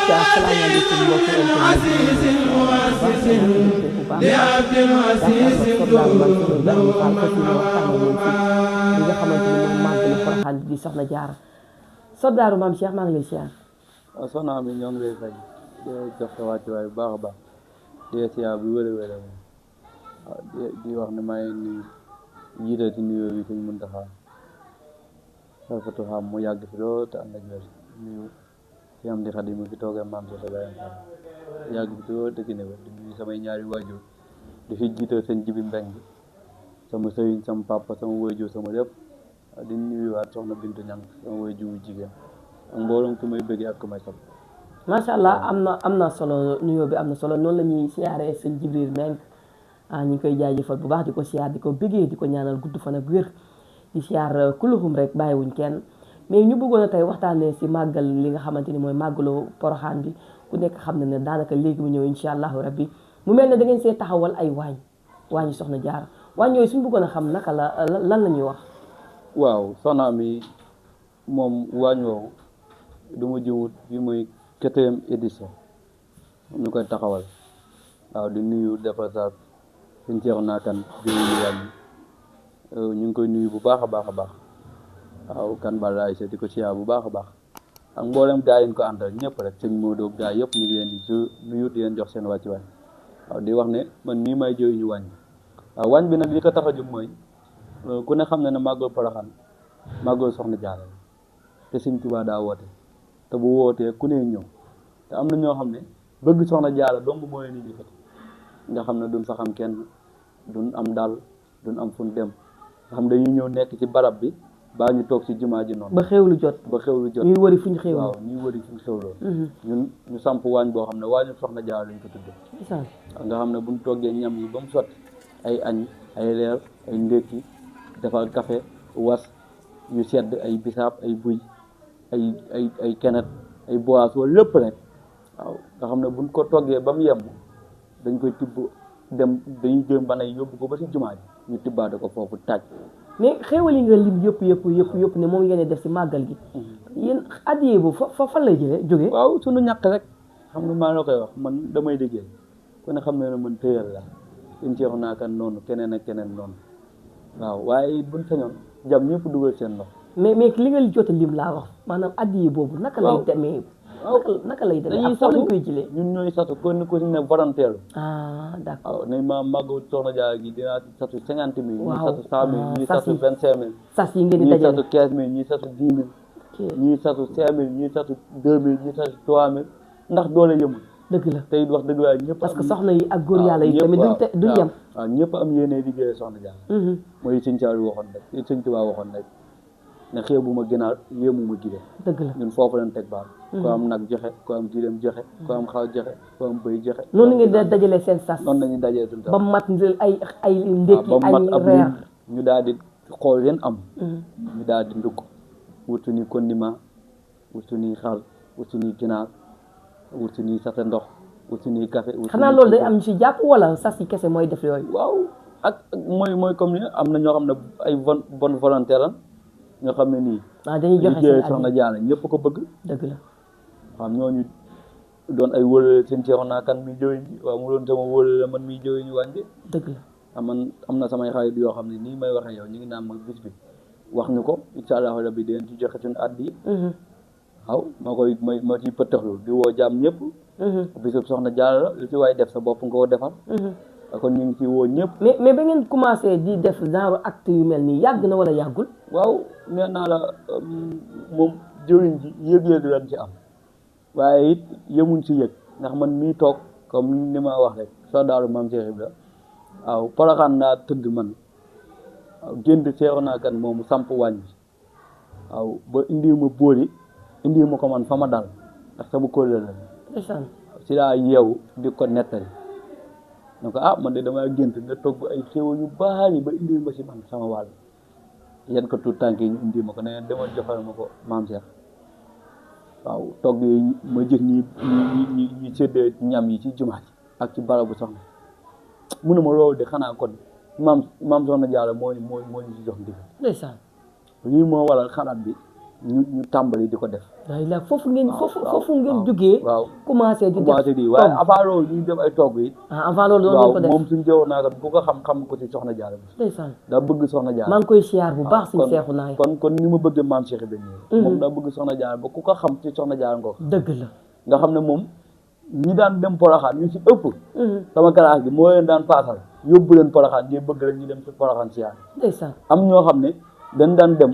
asalaamaaleykum mbokki internet yi nga xamante ni moom màggalu Porokhane bi di Soxna Jaara soldaaru Maam Cheikh maa ngi lay siyaar. waaw soxna mi ñoo ngi lay fay di jox sa wàccuwaay bu baax a baax di siyaar bu wér a moom waaw di wax ne maa ngi nuyu jiital ci nuyoo bi Sëñ Muntaxa xalfatu xam mu yàgg fi lool te ànd ak wér nuyu si am di Xaadim mi fi toogee Maam Cheikh Ibrahima Fall yàgg fi lool te gën a wér di nuyu samay ñaari waajur di fi jiital seen Jibi Mbeng sama sëriñ sama papa sama waajur sama lépp di nuyuwaat soxna Bintu Ñang sama waajur wu jigéen ak mboolem ku may bëggee ak ku may sopp. macha allah am na solo nuyoo bi am na solo noonu la ñuy siyaaree sëñ Jibril Mbeng ñu ngi koy jaajëfal bu baax di ko siyaar di ko bëggee di ko ñaanal gudd fan ak wér di siyaar kuluhum rek bàyyiwuñ kenn mais ñu bëggoon a tey waxtaanee si màggal li nga xamante ni mooy màggalu Porokhane bi ku nekk xam na ne daanaka léegi mu ñëw incha allahu rabbi mu mel ne da ngeen see taxawal ay waañu Soxna Jaara waañ yooyu suñu bëggoon a xam naka lan la ñuy wax. waaw soxna mi moom waañ woowu du ma jiwut bi muy 4e édition ñu koy taxawal waaw di nuyu defar sa suñ ceexu naakan bi ñu wàññi ñu ngi koy nuyu bu baax a baax a baax waaw kan bala ay di ko siyaa bu baax a baax ak mboolem gaa yi ñu ko àndal ñëpp rek sëñ Modou gaa yëpp ñu ngi leen di nuyu di leen jox seen wàcc waay waaw di wax ne man nii may jëw ñu wàññi waaw wàññ bi nag li ko tax a jóg mooy ku ne xam ne màggal Porokhane màggal Soxna Jaara te Sëñ Tuubaa daa woote te bu wootee ku ne ñëw te am na ñoo xam ne bëgg Soxna Jaara dong moo leen di jëfati nga xam ne duñ fa xam kenn duñ am dal duñ am fuñ dem nga xam dañuy ñëw nekk ci barab bi baa ñu toog ci jumaa ji noonu ba xewlu jot ñuy wëri fuñ xewloo waaw ñuy wëri fuñ xewloo ñun ñu samp waañ boo xam ne waañu Soxna Jaara lañ ko tuddee nga xam ne buñ toggee ñam yi ba mu sotti ay añ ay leer ay ndékki defal café was yu sedd ay bisaab ay buy ay kenet ay boisson lépp rek waaw nga xam ne buñ ko toggee ba mu yemb dañ koy tibb dem dañuy jëm ba nay yóbbu ko ba si jumaa ji ñu tibbaate ko foofu taaj. mais xéewal yi nga lim yëpp ne moom ngeen def si màggal gi yéen addiye bu fa fan lay jógee waaw suñu ñàkk rek xam nga maa la koy wax man damay liggéey ku ne xam ne man tëyal la suñ ceexu naakan noonu keneen ak keneen noonu waaw waaye buñ sañoon jam ñëpp dugal seen loxo mais li nga jot a lim laa wax maanaam addiye boobu naka lay demee naka lay demee dañuy lañ koy jëlee ñun ñooy satu kon ko si ne volontaire d'accord waaw nañ ma màggu Soxna Jaara gi dinaa satu 50 000 ñii waaw satu 100 000 ñii satu 25 000 sas yi ngeen di ñii dajale satu 15 000 ñii satu 10 000 ñii satu 5 000 ñii satu 2 000 ñii satu 3 000 ndax doole yëmul dëgg la tey wax dëgg waaye ñëpp parce que soxna yi ak góor yàlla yi tamit duñ yem waaw ñëpp am yéene liggéey Soxna Jaara mooy Sëñ Saalu waxoon rek Sëñ Tuubaa waxoon rek ne xeebu ma ginaar yéemu ma gileem dëgg la ñun foofu lañ teg baal ko am nag joxe ko am gileem joxe ko am xaw joxe ko am bëy joxe noonu ngeen dajalee seen sas noonu lañuy dajee suñu ba mat ay ndékki ba mat ab reer ñu daal di xool leen am ñu daal di ndukk wut suñuy condiment wut suñuy xar wut suñuy ginaar wut suñuy sase ndox wut suñuy café xanaa loolu day am ñu si jàpp wala sas yi kese mooy def yooyu waaw ak mooy comme ni am na ñoo xam ne ay bonne volonté lan ñoo xam ne nii dañuy joxe liggéey Soxna Jaara ñëpp ko bëgg dëgg la xam ñooñu doon ay wóolale seen ceexu naa kan mi jëwiñ ji waaw mu doon sama wóolale man miy jëwiñu wàññi dëgg la man am na samay xarit yoo xam ne nii may waxee yow ñu ngi naan ma bis bi wax ñu ko incha allah rabbi dinañ ci joxe suñu addi waaw ma ciy pëttaxlu di woo jàmm ñëpp bisub Soxna Jaara la lu ci waay def sa bopp nga ko defar kon ñu ngi ci woo ñëpp mais ba ngeen commencé di def genre acte yu mel nii yàgg na wala yàggul waaw nee naa la moom jëwiñ ji yëg-yëg lañ ci am waaye it yemuñ ci yëg ndax man mii toog comme ni ma wax rek soldaaru Maam Cheikh Ibra waaw Porokhane naa tëdd man waaw gént Seexu naa kan moomu samp waañ bi waaw ba indi ma bóoli indi ma ko man fa ma dal ndax sama kóllëre la si laa yeewu di ko nettali donc man de damay gént nga togg ay xéwal yu bari ba indi ma si man sama wàll yan ko tuut tànk yi ñu indi ma ko ne demal joxal ma ko Maam Cheikh waaw togg yi ma gis ñi séddee ñam yi ci jumaa ji ak ci barabu soxna mënuma loolu de xanaa kon maam Soxna Jaara moo ñu ci jox ndigal ndeysaan lii moo waral xalaat bi ñu tàmbali di ko def. la foofu ngeen jógee. waaw commencé di def waaye avant loolu ñuy def ay togg yi. avant loolu doon ko def moom suñu jeexoon naa ku ko xam ko ci soxna Jaara bi. ndeysaan daa bëgg soxna Jaara. maa ngi koy siyaar bu baax suñu seexu naay. kon ni ma bëggee maam Cheikh Ibrahima moom daa bëgg soxna Jaara ba ku ko xam ci soxna Jaara nga ko. dëgg la nga xam ne moom ñi daan dem Porokhane ñu ci ëpp. sama classe bi moo leen daan paasal yóbbu leen Porokhane ñuy bëgg rek ñu dem ci Porokhane siyaar. ndeysaan am ñoo xam ne dañ daan dem.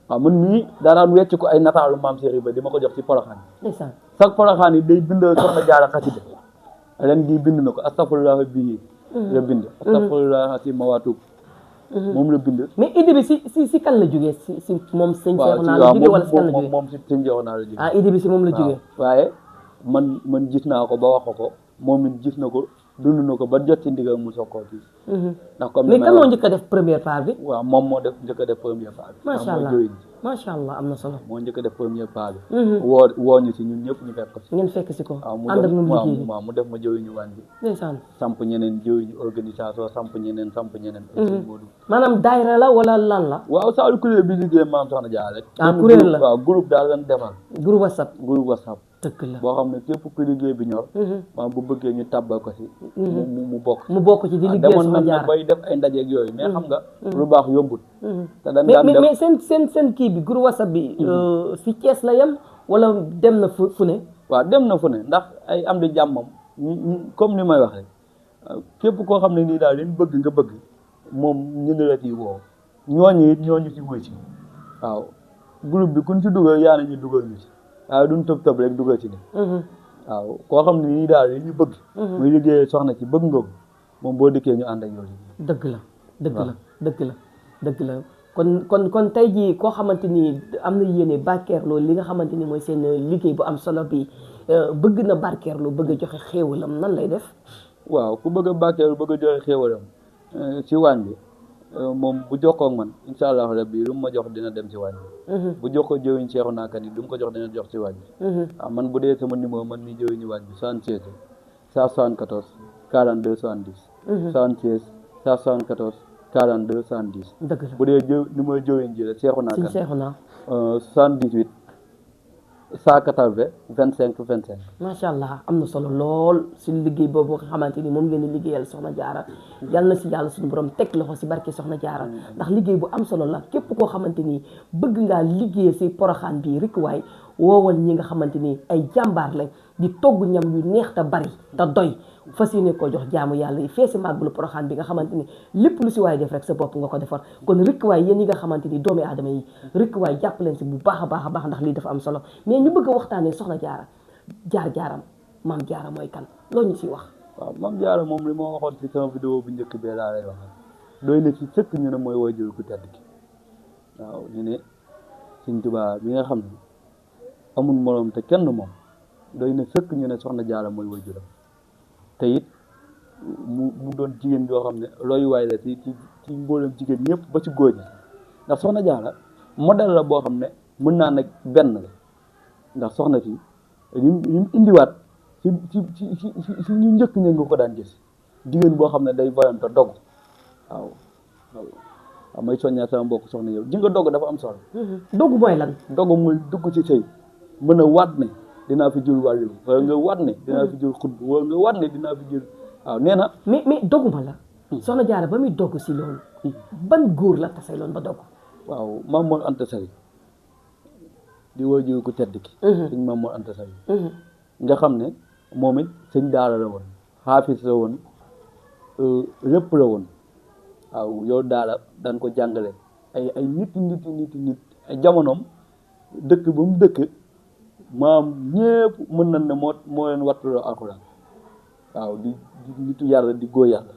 waaw man mii daanaan wecc ko ay nataalu maam Cheikh Ibrahima di ma ko jox ci Porokhane. ndeysaan sax Porokhane yi day bind soxna Jaara xasida ren gi bind na ko astafurlah bii la bind astafurlah si mawaatub moom la bind. mais idée bi si kan la jógee si moom sëñ Cheikhouna la jógee wala si kan la jógee moom si sëñ Cheikhouna la jógee. idée bi si moom la jógee. waaye man gis naa ko ba wax ko moom it gis na ko dund na ko ba jot ci ndigal mu soog koo gis. ndax comme mais kan moo njëkk a def première part bi. waaw moom moo njëkk a def première part bi. macha allah am na solo. moo njëkk a def première part bi. woo ñu si ñun ñëpp ñu fekk ko si. ngeen fekk si ko. ànd ak moom liggéey bi waaw mu def ma jëwriñu waañ bi. ndeysaan samp ñeneen jëwriñu organisation samp ñeneen. maanaam daayira la wala lan la. waaw saalu kuréel bi liggéey maam soxna Jaara rek. kuréel la waaw groupe daal lañ defal. groupe WhatsApp. dëgg la boo xam ne képp ku liggéey bi ñor. maam bu bëggee ñu tàbbal ko si. mu bokk ci di liggéey soxna Jaara demoon bay def ay ndajeeg yooyu mais xam nga. lu baax yombut. te dañ daan def mais seen kii bi groupe WhatsApp bi. si Thiès la yem wala dem na fu ne. waaw dem na fu ne ndax ay am di jàmmam comme ni may wax rek képp koo xam ne nii daal li ñu bëgg nga bëgg moom ñu ngi la ciy woo ñooñu ci wuy si waaw groupe bi kuñ ci dugal yaa na ñu dugal ñu ci waaye duñ tëb rek dugal ci ne waaw koo xam ne nii daal li ñu bëgg muy liggéey soxna ci bëgg nga ko moom boo dikkee ñu ànd ak yow dëgg la kon tey jii koo xamante ni am na yéene barkeerloo li nga xamante ni mooy seen liggéey bu am solo bi bëgg na barkeerloo bëgg a joxe xéewalam nan lay def. waaw ku bëgg a barkeerlu bëgg a joxe xéewalam ci waañ bi moom bu jokkoo ak man incha allah rabbi lu mu ma jox dina dem ci waañ bi. bu jokkoo jëwiñ Cheikhouna Kane lu mu ko jox dina jox ci waañ bi. waaw man bu dee sama numéro man mi jëwiñu waañ bi 76 174 42 70. 76 174 42 70. dëgg la bu dee numéro jëwiñ ji la Cheikhouna Kane. Cheikhouna. 78 180 25 25. macha allah am na solo lool si liggéey boobu nga xamante ni moom ngeen di liggéeyal soxna Jaara yal na si yàlla suñu borom teg loxo si barke soxna Jaara ndax liggéey bu am solo la képp koo xamante ni bëgg ngaa liggéey si Porokhane bii rek waay woowal ñi nga xamante ni ay jàmbaar lañ di togg ñam yu neex te bari te doy fas yéene koo jox jaamu yàlla yi fee si màggalu Porokhane bi nga xamante ni lépp lu si waay def rek sa bopp nga ko defar kon rek waay yéen yi nga xamante ni doomi aadama yi rek waay jàpp leen si bu baax a baax ndax lii dafa am solo mais ñu bëgg a waxtaanee soxna Jaara jaar-jaaram maam Jaara mooy kan loolu ñu siy wax. waaw maam Jaara moom li ma waxoon si sama vidéo bu njëkk bee laa lay wax doy na ci sëkk ñu ne mooy waajur ku tedd ki waaw ñu ne Sëñ Tuubaa bi nga xam ne amul moroom te kenn moom doy na sëkk ñu ne soxna Jaara mooy waajuram te it mu doon jigéen yoo xam ne looy waay la ci mboolem jigéen ñëpp ba ci góor ñi ndax soxna Jaara modèle la boo xam ne mën naa nag benn la ndax soxna si ñu indiwaat ci ñu njëkk ña nga ko daan gis jigéen boo xam ne day voyante dogg waaw may soññaa sama mbokk soxna yow ji nga dogg dafa am solo. dogg mooy lan. dogg mooy dugg ci sëy mën a waat ne dinaa fi jur wàllu wala nga waat ne dinaa fi jur xut wala nga waat ne dinaa fi jur waaw nee na. mais dogguma la. soxna Jaara ba muy dogg si loolu. ban góor la tasay loon ba dogg. waaw Maam Mor Anta Sali di waajur ku tedd ki. sëñ Maam Mor Anta Sali nga xam ne moom it sëñ daara la woon xaafis la woon lépp la woon waaw yow daara daan ko jàngale ay nit ay jamonoom dëkk ba mu dëkk maam ñépp mën nañ ne moo leen wattuloo alxuraan waaw di nitu yàlla di góor yàlla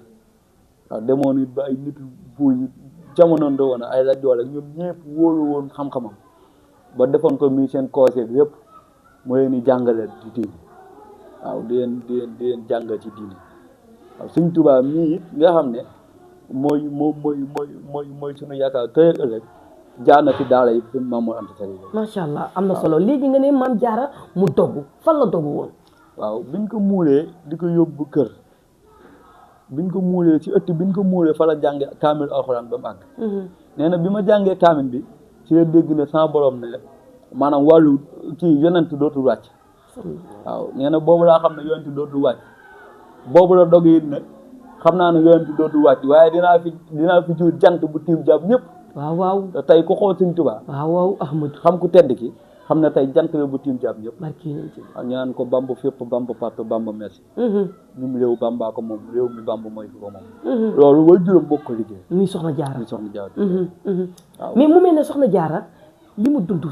waaw demoon it ba ay nitu buuy jamono da woon ay rajo la ñoom ñépp wóolu woon xam-xamam ba defoon ko muy seen conseil yépp moo leen di jàngale ci diine waaw di leen jàngal ci diine waaw Sëñ Tuubaa mii it nga xam ne mooy suñu yaakaar tey ëllëg jaar na ci daara yi suñu Maam Mor Anta Sali. macha allah am na solo léegi nga ne maam Jaara mu dogg fan la dogg woon. waaw biñ ko muulee di ko yóbbu kër biñ ko muulee ci ëtt biñ ko muulee fa la jànge kaamil alxuraan ba mu àgg. nee na bi ma jàngee kaamil bi ci la dégg ne sama borom ne maanaam wàllu kii yonent dootul wàcc waaw nee na boobu laa xam ne yonent dootul wàcc boobu la dog it ne xam naa ne yonent dootul wàcc waaye dinaa fi jur jant bu tiim jàpp ñëpp waaw waaw te tey ku xool Sëñ Tuubaa waaw waaw Ahmadou xam ku tedd ki xam ne tey jant la bu tiim jàpp ñëpp barki nañ ci waaw ñu naan ko Bamba fépp Bamba partout Bamba merci ñum réew Bamba ko moom réew mi Bamba mooy fi ko moom loolu way juróom bokk ko liggéey muy soxna jaara muy soxna Jaara waaw mais mu mel ne soxna jaara li mu dund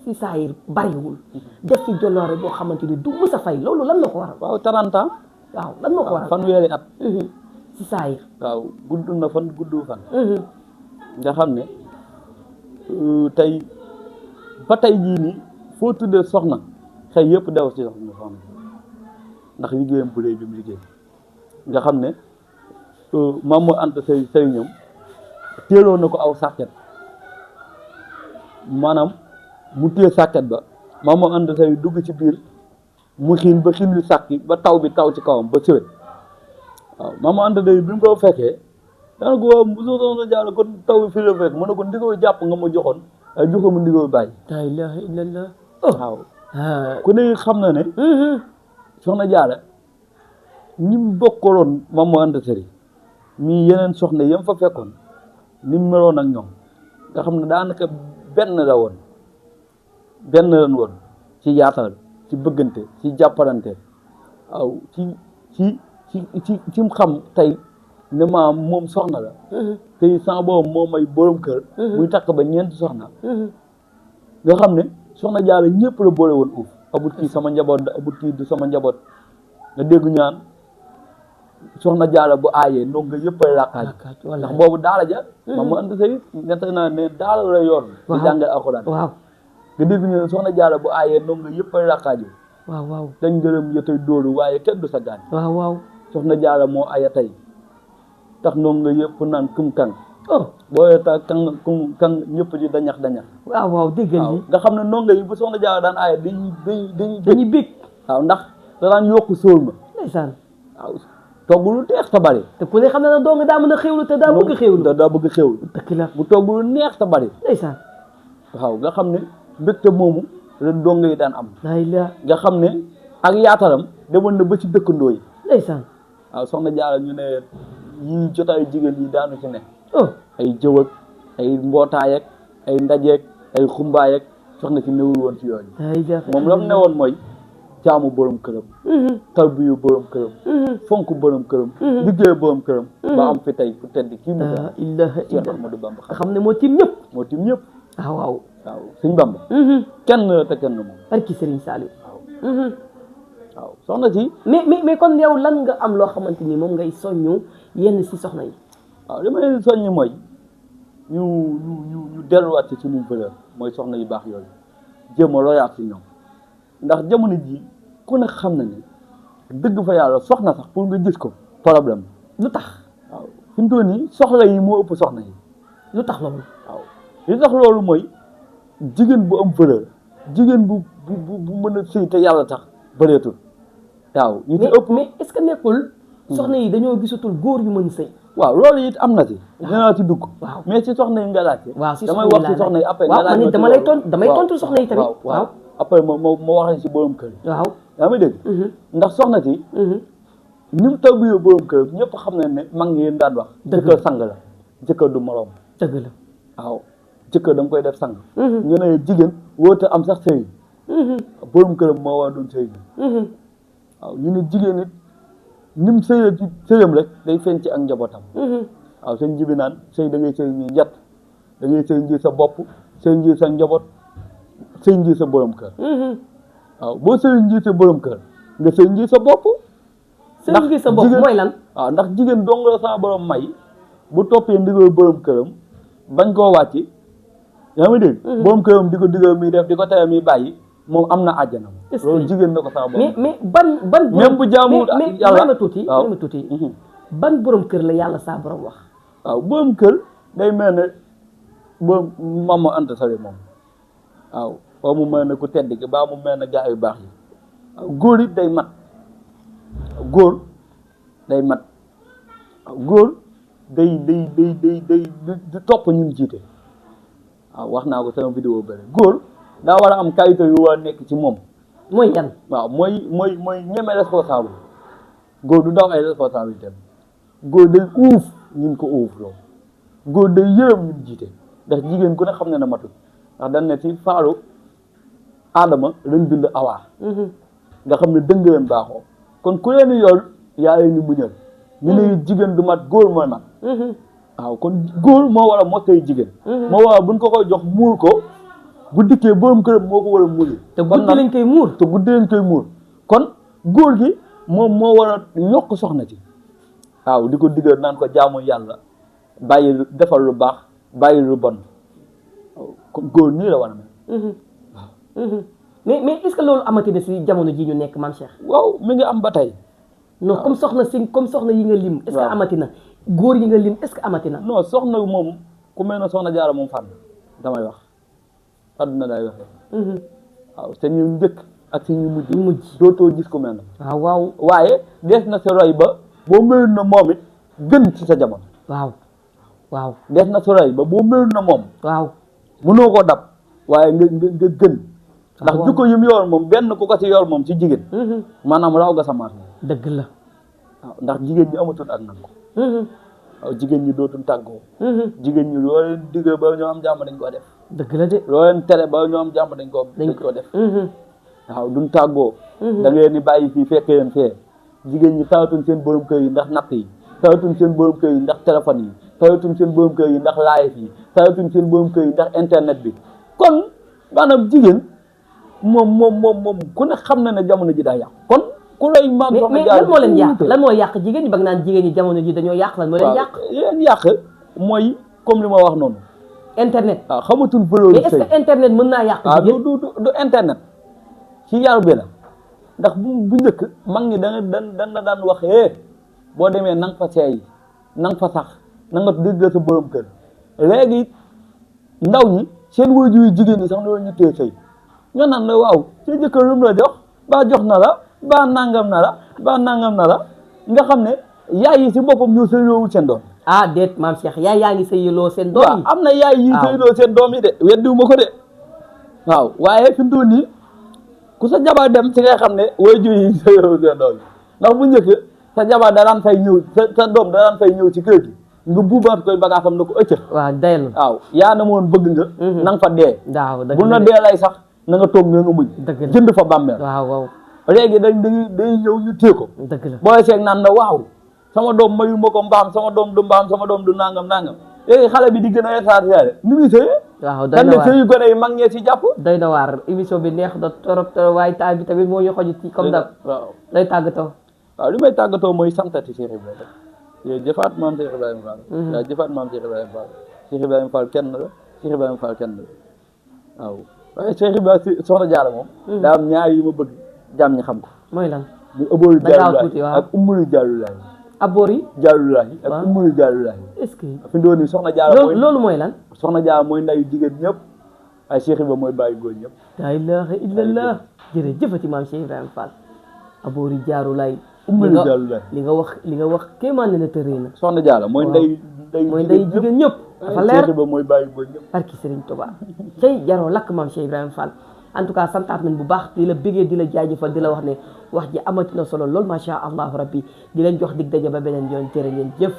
si saayir bariwul def ci jolloore boo xamante ni du mës a fay loolu lan la ko waral waaw 30 ans waaw lan moo ko waral fanweeri at si saayir waaw gudd na fan gudd fan nga xam ne tey ba tey jii nii foo tuddee soxna xëy yëpp daw si soxna ndax liggéeyam bu rëy bi mu liggéey nga xam ne Maam Mor Anta Sali ñoom teeloo na ko aw sàkket maanaam mu téye sàkket ba Maam Mor Anta Sali dugg ci biir mu xiin ba xiin wi sàkki ba taw bi taw ci kawam ba sëwét waaw Maam Mor Anta Sali bi mu ko fekkee dana ko waaw bu soxna Jaara kon taw bi fii la fekk mu ne ko ndigoo jàpp nga ma joxoon ay joxo mu ndigoo bàyyi la ilaha illallah waaw ku ne xam na ne soxna Jaara ñi mu bokkaloon Maam Mor Anta Sali mii yeneen soxna yam fa fekkoon ni mu meloon ak ñoom nga xam ne daanaka benn la woon ci yaatal ci bëggante ci jàppalante waaw ci mu xam tey ne maam moom soxna la tey sama boobu moo may borom kër muy takk ba ñeenti soxna nga xam ne soxna Jaara ñëpp la boole woon uuf abut kii sama njaboot da abut kii du sama njaboot nga dégg ñaan soxna Jaara bu aayee ndongo nga yëpp ay làkkaaj ndax boobu daara ja Maam Mor Anta Sali nett naa ne daara la yoon di jàngal alxuraan waaw nga dégg ñu soxna Jaara bu aayee ndongo nga yëpp ay làkkaaju waaw waaw dañ gërëm yëtay dóoru waaye kenn du sa gaañ waaw waaw soxna Jaara moo aya tey tax ndongo nga yëpp naan kum kan booyee ta kan ñëpp di dañax waaw waaw déggal waaw nga xam ne ndongo yi bu soxna Jaara daan aaya dañuy bég waaw ndax da daan yokku sóol ma ndeysaan waaw togg lu neex te bari te ku ne xam ne na dong daa mën a xéwlu te daa bëgg xéwlu daa bëgg xéwlu dëkk la bu togg lu neex te bari ndeysaan waaw nga xam ne mbégte moomu la dong yi daan am la nga xam ne ak yaatalam demoon na ba ci dëkkandoo yi ndeysaan waaw soxna Jaara ñu ne yi jotaayu jigéen yi daanu ci ne ay jëw ak ay mbootaay ak ay ndajeek ay xumbaay ak soxna si newul woon ci yooyu moom la mu newoon mooy jaamu borom këram tarbiyu borom këram fonk borom këram liggéey borom këram ba am fi tey ku tedd kii mu Cheikh Ahmadou Bamba xam ne moo tiim ñëpp waaw waaw Sëñ Bamba kenn la te kenn moom barki Serigne Saliou waaw soxna si mais kon yow lan nga am loo xamante ni moom ngay soññu yenn si soxna yi waaw li may soññi mooy ñu delluwaat ci suñuy valeur mooy soxna yu baax yooyu jéem a royaat ci ñoom ndax jamono ji ku ne xam na ne dëgg fa yàlla soxna sax pour nga gis ko problème lu tax waaw fi mu toll nii soxla yi moo ëpp soxna yi lu tax loolu waaw li tax loolu mooy jigéen bu am valeur jigéen bu mën a sëy te yàlla tax bëreetul waaw ñu ci ëpp mais est-ce que nekkul soxna yi dañoo gisatul góor yu mën sëy waaw loolu it am na ci dinaa ci dugg mais si soxna yi nga laajte waaw si damay wax si soxna yi après nga laaj damay tontu soxna yi tamit waaw après ma wax si borom kër yi waaw yaa may dégg ndax soxna si ni mu taw bi borom kër ñëpp xam ne ne mag ñi yéen daan wax jëkkër sang la jëkkër du moroom dëgg la waaw jëkkër da nga koy def sang ñu ne jigéen wóote am sax sëy borom këram moo war doon sëy waaw ñu ne jigéen it ni mu sëyee ci sëyam rek day feeñ ci ak njabootam waaw sëñ jibi naan sëy da ngay sëy ñi ñett da ngay sëy nji sa bopp sëy nji sa njaboot sëy nji sa borom kër waaw boo sëy nji sa borom kër nga sëy nji sa bopp sëy nji sa bopp mooy lan waaw ndax jigéen dong la sama borom may bu toppee ndigal borom këram bañ koo wàcc yaa ngi dégg borom këram di ko digal muy def di ko tere muy bàyyi moom am na àjjana loolu jigéen na ko sama borom mais ban même bu jaamu yàlla ma tuuti ban borom kër la yàlla saa borom wax waaw borom kër day mel ne borom Maam Mor Anta Sali moom waaw boo mu mel ne ku tedd ki baa mu mel ne gaa yu baax yi waaw góor it day mat góor day mat waaw góor day di topp ñu jiite waaw wax naa ko sama vidéo bëri góor daa war a am qualité yu war a nekk ci moom mooy yan. waaw mooy ñeme responsable góor du daw ay responsabilité góor day uuf ñun ko uuf loolu góor day yërëm ñun jiite ndax jigéen ku ne xam ne na matul ndax dañ ne ci faalu aadama lañ bind awaa nga xam ne dëng leen baaxoo kon ku leen yor yaa leen ñu muñal ñu ne jigéen du mat góor mooy mat waaw kon góor moo war a mottay jigéen moo war a buñ ko koy jox muur ko bu dikkee borom këram moo ko war a muur te guddi lañ koy muur te guddi lañ koy muur kon góor gi moom moo war a yokk soxna ci waaw di ko digal naan ko jaamu yàlla bàyyi defal lu baax bàyyi lu bon kon góor nii la war a mel mais est-ce que loolu amati na si jamono ji ñu nekk maam Cheikh. waaw mi ngi am ba tey non comme soxna yi nga lim. est-ce que amati na góor yi nga lim est-ce que amati na. non soxna moom ku mel ne soxna jaara moom fànn damay wax àdduna day waxee waaw te ñu njëkk ak si ñu mujj dootoo gis ku mel na waaw waaye des na sa roy ba boo melu na moom it gën ci sa jamono waaw des na sa roy ba boo melu na moom waaw mënoo koo dab waaye nga gën ndax jukko yi mu yor moom benn ku ko ci yor moom ci jigéen maanaam raw nga sa maas moom dëgg la waaw ndax jigéen ñi amatul ak nangu waaw jigéen ñi dootul tàggoo jigéen ñi loo leen digg ba ñoo am jàmm dañ koo def dëgg la de loo leen tere ba ñoo am jàmm dañ koo def waaw duñ tàggoo da ngeen di bàyyi fii fekkee leen fee jigéen ñi tawatuñ seen borom kër yi ndax natt yi tawatuñ seen borom kër yi ndax téléphone yi tawatuñ seen borom kër yi ndax live yi tawatuñ seen borom kër yi ndax internet bi kon maanaam jigéen moom ku ne xam na ne jamono ji daa yàqu kon ku lay maam soxna mais lan moo leen yàq lan moo yàq jigéen ñi ba nga naan jigéen ñi jamono ji dañoo yàq lan moo leen yàq leen yàq mooy comme li ma wax noonu internet waaw xamatul valeur mais est-ce que internet mën naa yàq jigéen du internet ci yaru bi la ndax bu njëkk mag ñi dan la daan wax boo demee na nga fa seey na nga fa sax na nga dégg sa borom kër léegi ndaw ñi seen waajur yu jigéen ñi sax loolu ñu téye sëy ñoo naan la waaw seen jëkkër lu mu la jox ba jox na la ba nangam na la nga xam ne yaay yi si boppam ñoo sëyloowul seen doom déet maam Cheikh yaay yaa ngi sëyloo seen doom yi am na yaay yi sëyloo seen doom yi de weddiwuma ko de waaw waaye fi mu toll nii ku sa jabar dem si ngay xam ne waajur yi sëyloo seen doom yi ndax bu njëkk sa jabar da daan fay ñëw sa doom da daan fay ñëw ci kër gi nga buubaat koy bagaasam na ko ëccëg waaw daylu waaw yaa na moon bëgg nga na nga fa dee bu na dee lay sax na nga toog nga muñ jënd fa bàmmeel waaw léegi day ñëw ñu téye ko dëgg la booy seeg naan na waaw sama doom mayu ma ko mbaam sama doom du mbaam sama doom du nangam léegi xale bi di gën a état ni muy sëyee waaw doy na waar sëyu gone yi mag ñee si jàpp doy na waar émission bi neex na trop waaye taal bi tamit moo ñu xoju ci comme dab waaw lay tàggatoo waaw li may tàggatoo mooy santati Cheikh Ibrahima yow jëfaat maam Cheikh Ibrahima Fall waaw jëfaat maam Cheikh Ibrahima Fall Cheikh Ibrahima Fall kenn la Cheikh Ibrahima Fall kenn la waaw waaye Cheikh Ibrahima soxna Jaara moom daa am ñaar yi ma bëgg jàmm ñi xam ko mooy lan ñu ëbboolu Jaalulaay ak ummulu Jaalulaay aboori Jaalulaay ak ummulu Jaalulaay est-ce que fi doon ni soxna Jaara mooy loolu mooy lan soxna Jaara mooy ndayu jigéen ñëpp ay Cheikh Ibrahima mooy bàyyi góor ñëpp la ilaha illallah jërëjëfati maam Cheikh Ibrahima Fall aboori Jaalulaay ummulu Jaalulaay li nga wax kéemaan ne na tëree na soxna Jaara mooy nday jigéen ñëpp dafa leer Cheikh Ibrahima mooy bàyyi góor ñëpp barki Serigne Touba cey jaroo lakk maam Cheikh Ibrahima Fall en tout cas santaat nañ bu baax di la bëggee di la jaajëfal di la wax ne wax ji amati na solo lool macha allahu rabbi di leen jox dig daje ba beneen yoon jërë ngeen jëf